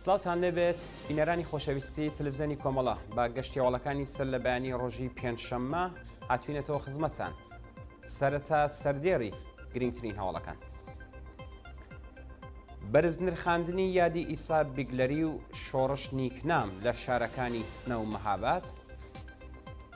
سڵاوتان لێبێت بینەرانی خۆشەویستی تەلەفزیۆنی کۆمەڵە بە گەشتی هەواڵەکانی سەر لە بەیانی ڕۆژی پێنجشەممە هاتوینەتەوە خزمەتتان سەرەتا سەردێڕی گرنگترین هەواڵەکان. بەرز نرخاندنی یادی ئیسا بیگلەری و شۆڕش نیکنام لە شارەکانی سنە و مەهاباد،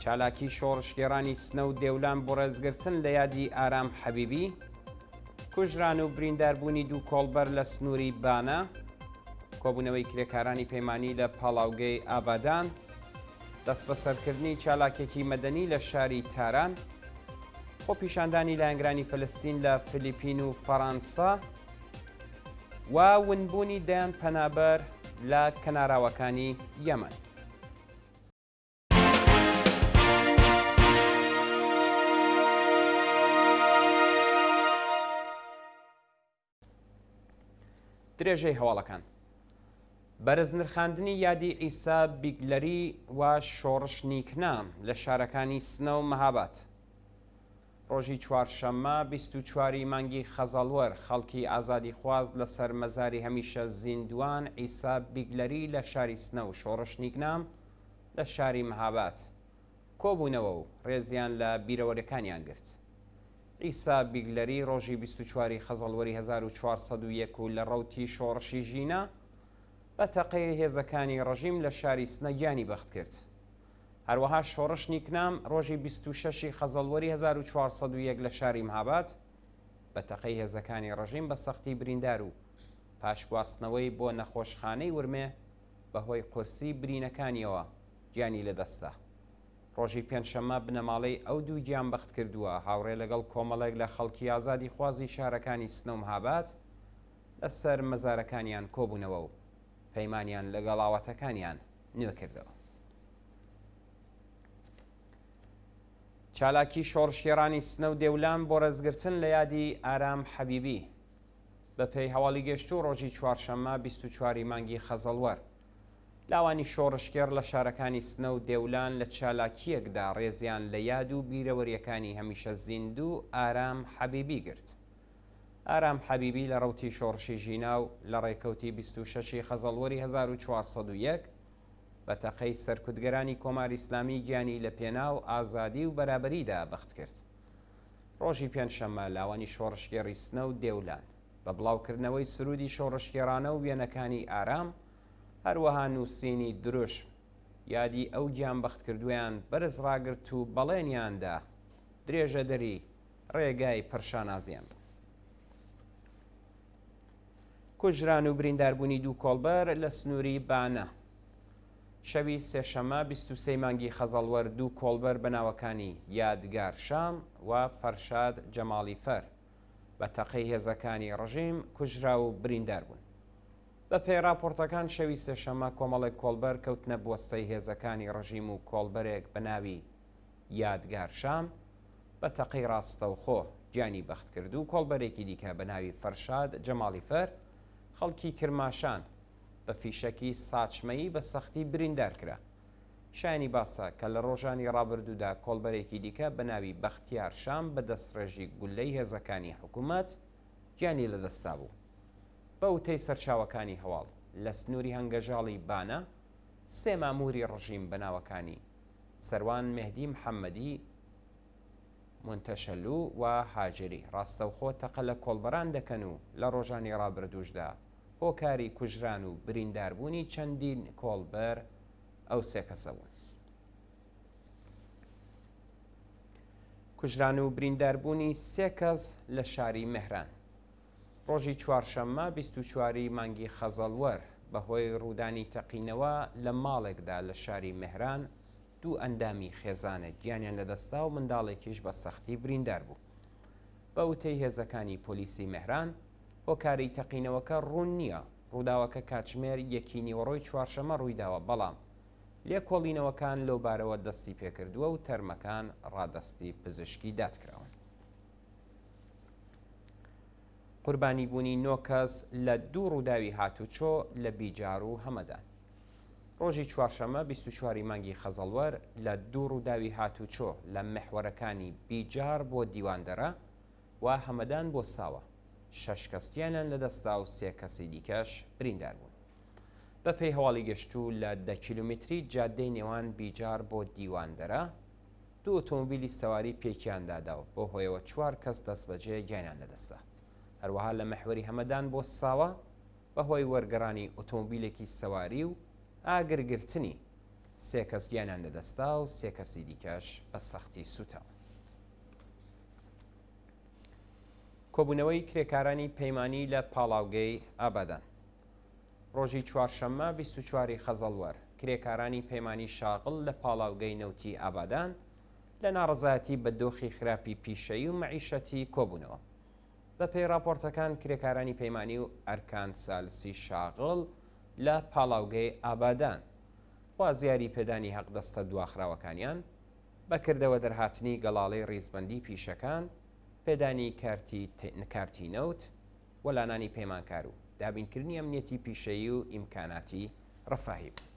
چالاکی شۆڕشگێڕانی سنە و دێولان بۆ ڕێزگرتن لە یادی ئارام حەبیبی، کوژران و برینداربوونی دوو کۆڵبەر لە سنووری بانە، کۆبوونەوەی کرێکارانی پەیمانی لە پاڵاوگەی ئابادان، دەستبەسەرکردنی چالاکێکی مەدەنی لە شاری تاران، خۆپیشاندانی لایەنگرانی فەلەستین لە فلیپین و فەڕەنسا و ونبوونی دەیان پەنابەر لە کەناراوەکانی یەمەن. درێژەی هەواڵەکان. بەرز نرخاندنی یادی عیسا بیگلەری و شۆڕش نیکنام لە شارەکانی سنە و مەهاباد. ڕۆژی چوارشەممە 24 ی مانگی خەزەڵوەر خەڵکی ئازادیخواز لەسەر مەزاری هەمیشە زیندووان عیسا بیگلەری لە شاری سنە و شۆڕش نیکنام لە شاری مەهاباد کۆبوونەوە و ڕێزیان لە بیرەوەرەکانیان گرت. عیسا بیگلەری ڕۆژی 24 ی خەزەڵوەری 1401 و لە ڕەوتی شۆڕشی ژینا بە تەقەی هێزەکانی ڕژیم لە شاری سنە گیانی بەخت کرد. هەروەها شۆڕش نیکنام ڕۆژی 26 ی خەزەڵوەری 1401 لە شاری مهاباد بە تەقەی هێزەکانی ڕژیم بە سەختی بریندار و پاش گواستنەوەی بۆ نەخۆشخانەی ورمێ بەهۆی قورسی برینەکانیەوە گیانی لەدەستدا. ڕۆژی پێنجشەممە بنەماڵەی ئەو دوو گیانبەختکردووە هاوڕێ لەگەڵ کۆمەڵێک لە خەڵکی ئازادیخوازی شارەکانی سنە و مهاباد لەسەر مەزارەکانیان کۆبوونەوە و پەیمانیان لەگەڵ ئاواتەکانیان نوێ کردەوە. چالاکی شۆڕشگێڕانی سنە و دێولان بۆ ڕێزگرتن لە یادی ئارام حەبیبی بەپێی هەواڵی گەشتوو ڕۆژی چوارشەممە 24 ی مانگی خەزەڵوەر لاوانی شۆڕشگێڕ لە شارەکانی سنە و دێولان لە چالاکییەکدا ڕێزیان لە یاد و بیرەوەرییەکانی هەمیشە زیندوو ئارام حەبیبی گرت. ئارام حەبیبی لە ڕەوتی شۆڕشی ژینا و لە ڕێکەوتی 26 ی خەزەڵوەری 1401 بە تەقەی سەرکوتگەرانی کۆماری ئیسلامی گیانی لە پێناو ئازادی و بەرابەریدا بەخت کرد. ڕۆژی پێنجشەممە لاوانی شۆڕشگێڕی سنە و دێولان بە بڵاوکردنەوەی سروودی شۆڕشگێڕانە و وێنەکانی ئارام هەروەها نووسینی دروشم، یادی ئەو گیانبەختکردووەیان بەرز ڕاگرت و بەڵێنیان دا درێژەدەری ڕێگای پڕ شانازییان بن. کوژران و برینداربوونی دوو کۆڵبەر لە سنووری بانە. شەوی سێشەممە 23 مانگی خەزەڵوەر دوو کۆڵبەر بە ناوەکانی یادگار شام و فەرشاد جەماڵیفەر بە تەقەی هێزەکانی ڕژیم کوژرا و بریندار بوون. بەپێی ڕاپۆڕتەکان شەوی سێشەممە کۆمەڵێک کۆڵبەر کەوتنە بۆسەی هێزەکانی ڕژیم و کۆڵبەرێک بە ناوی یادگار شام بە تەقەی ڕاستەوخۆ گیانی بەخت کرد و کۆڵبەرێکی دیکە بە ناوی فەرشاد جەماڵیفەر خەڵکی کرماشان بە فیشەکی ساچمەیی بە سەختی بریندار کرا. شایانی باسە کە لە ڕۆژانی ڕابردوودا کۆڵبەرێکی دیکە بە ناوی بەختیار شام بە دەستڕێژی گوللەی هێزەکانی حکوومەت گیانی لەدەستدابوو. بە وتەی سەرچاوەکانی هەواڵ، لە سنووری هەنگەژاڵی بانە، سێ مامووری ڕژیم بە ناوەکانی، سەروان مێهدی محەممەدی، مونتەشەلوو و هاجری، ڕاستەوخۆ تەقە لە کۆڵبەران دەکەن و لە ڕۆژانی ڕابردووشدا هۆکاری کوژران و برینداربوونی چەندین کۆڵبەر ئەو سێ کەسە بوون. کوژران و برینداربوونی سێ کەس لە شاری مێهران. ڕۆژی چوارشەممە 24 ی مانگی خەزەڵوەر بەهۆی ڕوودانی تەقینەوە لە ماڵێکدا لە شاری مێهران دوو ئەندامی خێزانێک گیانیان لەدەستدا و منداڵێکیش بە سەختی بریندار بوو. بە وتەی هێزەکانی پۆلیسی مێهران، هۆکاری تەقینەوەکە ڕوون نییە، ڕووداوەکە کاتژمێر یەکی نیوەڕۆی چوارشەممە ڕوویداوە، بەڵام لێکۆڵینەوەکان لەوبارەوە دەستیپێکردووە و تەرمەکان ڕادەستی پزیشکی داد کراون. قوربانیبوونی نۆ کەس لە دوو ڕووداوی هاتوچۆ لە بیجار و هەمەدان. ڕۆژی چوارشەممە 24 ی مانگی خەزەڵوەر لە دوو ڕووداوی هاتوچۆ لە میحوەرەکانی بیجاڕ بۆ دیواندەرە و هەمەدان بۆ ساوە شەش کەس گیانیان لەدەستدا و سێ کەسی دیکەش بریندار بوون. بەپێی هەواڵی گەشتوو لە دە کیلۆمیتری جادەی نێوان بیجاڕ بۆ دیواندەرە دوو ئۆتۆمۆبیلی سەواری پێکیاندادا و بەو هۆیەوە چوار کەس دەستبەجێ گیانیان لەدەستدا. هەروەها لە میحوەری هەمەدان بۆ ساوە بەهۆی وەرگەڕانی ئۆتۆمۆبیلێکی سەواری و ئاگرگرتنی، سێ کەس گیانیان لەدەستدا و سێ کەسی دیکەش بە سەختی سووتاون. کۆبوونەوەی کرێکارانی پەیمانی لە پاڵاوگەی ئابادان. ڕۆژی چوارشەممە 24 ی خەزەڵوەر، کرێکارانی پەیمانی شاغڵ لە پاڵاوگەی نەوتی ئابادان لە ناڕەزایەتی بە دۆخی خراپی پیشەیی و مەعیشەتی کۆبوونەوە. بەپێی ڕاپۆرتەکان کرێکارانی پەیمانی و ئەرکان سالسی شاغڵ لە پاڵاوگەی ئابادان خوازیاری پێدانی هەقدەستە دواخراوەکانیان، بە کردەوە دەرهاتنی گەڵاڵەی ڕیزبەندی پیشەکان، پێدانی کارتی کارتی نەوت، وەلانانی پەیمانکار و دابینکردنی ئەمنیەتی پیشەیی و ئیمکاناتی ڕەفاهی بوو.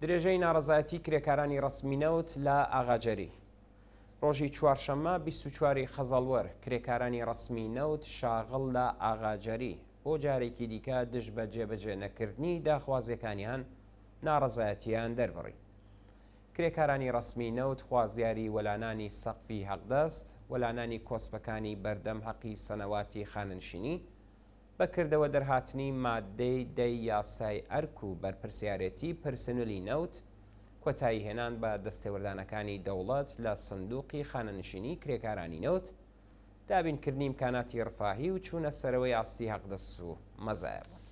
درێژەی ناڕەزایەتی کرێکارانی ڕەسمی نەوت لە ئاغاجەری. ڕۆژی چوارشەممە 24 ی خەزەڵوەر، کرێکارانی ڕەسمی نەوت شاغڵ لە ئاغاجەری بۆ جارێکی دیکە دژ بە جێبەجێ نەکردنی داخوازیەکانیان ناڕەزایەتیان دەربڕی. کرێکارانی ڕەسمی نەوت خوازیاری وەلانانی سەقفی هەقدەست، وەلانانی کۆسپەکانی بەردەم هەقی سەنەواتی خانەنشینی، بە کردەوە دەرهاتنی ماددەی دە ی یاسای ئەرک و بەرپرسیارێتی پرسنلی نەوت، کۆتایی هێنان بە دەستێوەردانەکانی دەوڵەت لە سندوقی خانەنشینی کرێکارانی نەوت، دابینکردنی ئیمکاناتی ڕفاهی و چوونە سەرەوەی ئاستی هەقدەست و مەزایا بوون.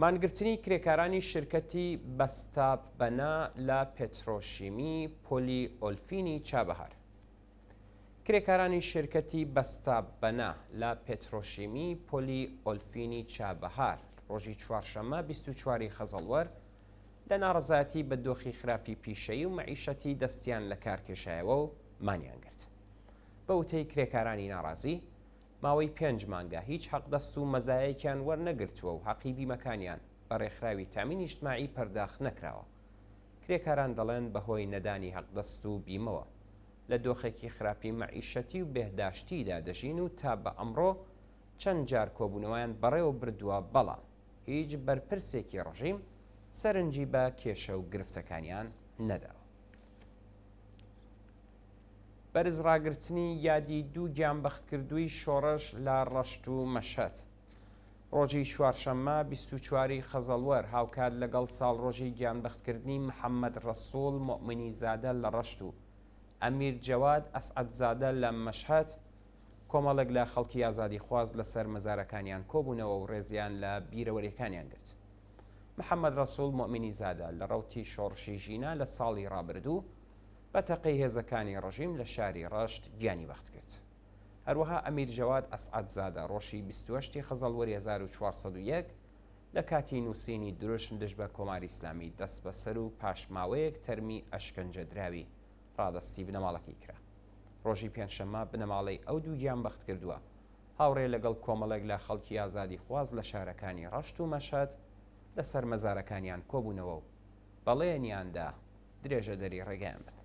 مانگرتنی کرێکارانی شرکەتی بەستاب بەنا لە پێترۆشیمی پۆلی ئۆلفینی چابەهار. کرێکارانی شرکەتی بەستاب بەنا لە پێترۆشیمی پۆلی ئۆلفینی چابەهار ڕۆژی چوارشەممە 24 ی خەزەڵوەر لە ناڕەزایەتی بە دۆخی خراپی پیشەیی و مەعیشەتی دەستیان لە کار کێشایەوە و مانیان گرت. بە وتەی کرێکارانی ناڕازی، ماوەی پێنج مانگە هیچ حەقدەست و مەزایەکیان وەرنەگرتووە و حەقی بیمەکانیان بە رێکخراوی تامین ئیجتماعی پەرداخت نەکراوە. کرێکاران دەڵێن بەهۆی نەدانی حەقدەست و بیمەوە لە دۆخێکی خراپی مەعیشەتی و بێهداشتیدا دەژین و تا بە ئەمڕۆ چەند جار کۆبوونەوەیان بەڕێوە بردووە بەڵام هیچ بەرپرسێکی ڕژیم سەرنجی بە کێشە و گرفتەکانیان نەداوە. بەرز ڕاگرتنی یادی دوو گیانبەختکردووی شۆڕش لە ڕەشت و مەشهەد. ڕۆژی چوارشەممە 24 ی خەزەڵوەر هاوکات لەگەڵ ساڵڕۆژی گیانبەختکردنی محەممەد ڕەسووڵ موئمنیزادە لە ڕەشت و ئەمیر جەواد ئەسعەدزادە لە مەشهەد، کۆمەڵێک لە خەڵکی ئازادیخواز لەسەر مەزارەکانیان کۆبوونەوە و ڕێزیان لە بیرەوەرییەکانیان گرت. محەممەد ڕەسووڵ موئمنیزادە لە ڕەوتی شۆڕشی ژینا لە ساڵی ڕابردوو بە تەقەی هێزەکانی ڕژیم لە شاری ڕەشت گیانی بەخت کرد. هەروەها ئەمیر جەواد ئەسعەدزادە ڕۆژی 28 ی خەزەڵوەری 1401 لە کاتی نووسینی دروشم دژ بە کۆماری ئیسلامی دەستبەسەر و پاش ماوەیەک تەرمی ئەشکەنجەدراوی ڕادەستی بنەماڵەکەی کرا. ڕۆژی پێنجشەممە بنەماڵەی ئەو دوو گیانبەختکردووە هاوڕێ لەگەڵ کۆمەڵێک لە خەڵکی ئازادیخواز لە شارەکانی ڕەشت و مەشهەد لەسەر مەزارەکانیان کۆبوونەوە و بەڵێنیان دا درێژەدەری ڕێگایان بن.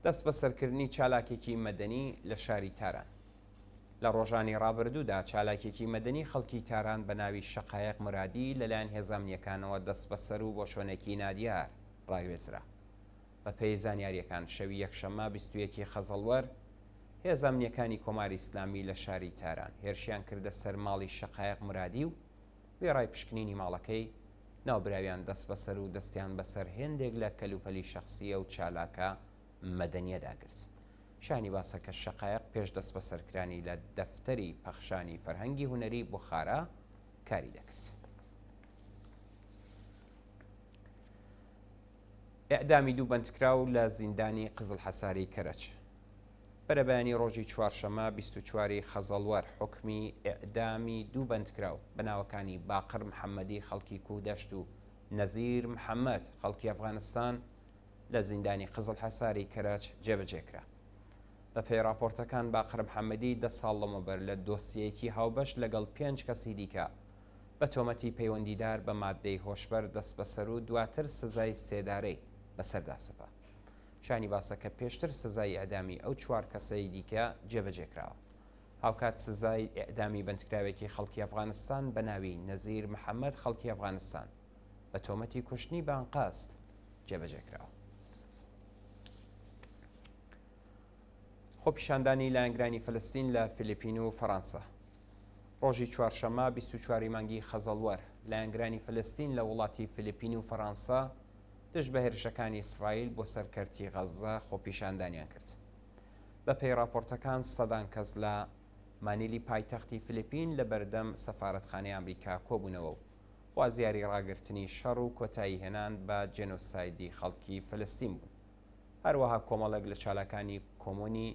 دەستبەسەرکردنی چالاکێکی مەدەنی لە شاری تاران. لە ڕۆژانی ڕابردوودا چالاکێکی مەدەنی خەڵکی تاران بە ناوی شەقایق مورادی لەلایەن هێزە ئەمنییەکانەوە دەستبەسەر و بۆ شوێنێکی نادیار ڕاگوێزرا. بەپێی زانیارییەکان شەوی یەکشەممە 21 ی خەزەڵوەر هێزە ئەمنییەکانی کۆماری ئیسلامی لە شاری تاران هێرشیان کردە سەر ماڵی شەقایق مورادی و وێڕای پشکنینی ماڵەکەی، ناوبراویان دەستبەسەر و دەستیان بەسەر هێندێک لە کەلوپەلی شەخسی ئەو چالاکە مەدەنییەدا گرت. شایانی باسە کە شەقایق پێش دەستبەسەرکرانی لە دەفتەری پەخشانی فەرهەنگی هونەری بوخارا کاری دەکرد. ئێعدامی دوو بەندکراو لە زیندانی قزڵحەساری کەرەج. بەرەبەیانی ڕۆژی چوارشەممە 24 ی خەزەڵوەر حوکمی ئێعدامی دوو بەندکراو بە ناوەکانی باقر محەممەدی خەڵکی کوهدەشت و نەزیر محەممەد خەڵکی ئەفغانستان لە زیندانی قزڵحەساری کەرەج جێبەجێ کرا. بەپێی ڕاپۆرتەکان باقر محەممەدی دە ساڵ لەمەوبەر لە دۆسیەیەکی هاوبەش لەگەڵ پێنج کەسی دیکە بە تۆمەتی پەیوەندیدار بە ماددەی هۆشبەر دەستبەسەر و دواتر سزای سێدارەی بەسەردا سەپا. شایانی باسە کە پێشتر سزای ئێعدامی ئەو چوار کەسەی دیکە جێبەجێ کراوە. هاوکات سزای ئێعدامی بەندکراوێکی خەڵکی ئەفغانستان بە ناوی نەزیر محەمەد خەڵکی ئەفغانستان بە تۆمەتی کوشتنی بە ئەنقەست جێبەجێ کراوە. خۆپیشاندانی لایەنگرانی فەلەستین لە فیلیپین و فەرەنسا. ڕۆژی چوارشەممە 24 ی مانگی خەزەڵوەر، لایەنگرانی فەلەستین لە وڵاتی فیلیپین و فەرەنسا دژ بە هێرشەکانی ئیسرائیل بۆ سەر کەرتی غەززە خۆپیشاندانیان کرد. بەپێی ڕاپۆرتەکان سەدان کەس لە مانیلی پایتەختی فلیپین لە بەردەم سەفارەتخانەی ئامریکا کۆبوونەوە و خوازیاری ڕاگرتنی شەڕ و کۆتاییهێنان بە جێنۆسایدی خەڵکی فەلەستین بوون. هەروەها کۆمەڵێک لە چالاکانی کۆمۆنی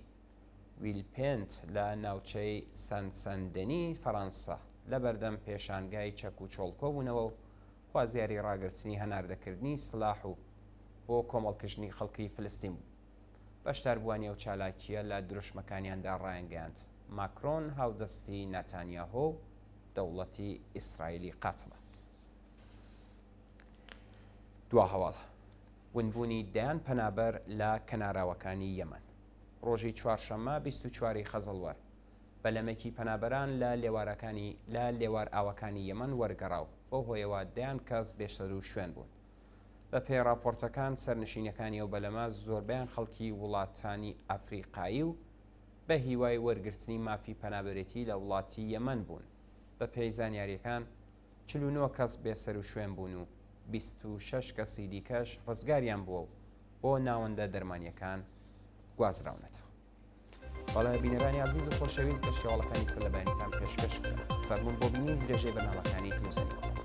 ویلپێنت لە ناوچەی سان سان دەنی فەرەنسا لە بەردەم پێشانگای چەک و چۆڵ کۆبوونەوە و خوازیاری ڕاگرتنی هەناردەکردنی سلاح و بۆ کۆمەڵکژنی خەڵکی فلستین بوون. بەشداربووانی ئەو چالاکییە لە دروشمەکانیاندا ڕایانگەیاند، ماکرۆن هاودەستی ناتانیاهۆ و دەوڵەتی ئیسرائیلی قاتڵە. دوا هەواڵ، ونبوونی دەیان پەنابەر لە کەناراوەکانی یەمەن. ڕۆژی چوارشەممە 24 ی خەزەڵوەر، بەلەمێکی پەنابەران لە لێوارەکانی لە لێوار ئاوەکانی یەمەن وەرگەڕا و بەو هۆیەوە دەیان کەس بێسەروشوێن بوون. بەپێی ڕاپۆرتەکان سەرنشینەکانی ئەو بەلەمە زۆربەیان خەڵکی وڵاتانی ئەفریقایی و بە هیوای وەرگرتنی مافی پەنابەرێتی لە وڵاتی یەمەن بوون. بەپێی زانیارییەکان 49 کەس بێسەروشوێن بوون و 26 کەسی دیکەش ڕزگاریان بووە و بۆ ناوەندە دەرمانییەکان گوازراونەتەوە. بەڵێ بینەرانی ئازیز و خۆشەویست گەشتی هەواڵەکانی سەر لە بەیانیتان پێشکەش کرا. فەرموون بۆ بینینی درێژەی بەرنامەکانی تلویزیۆنی کۆمەڵ.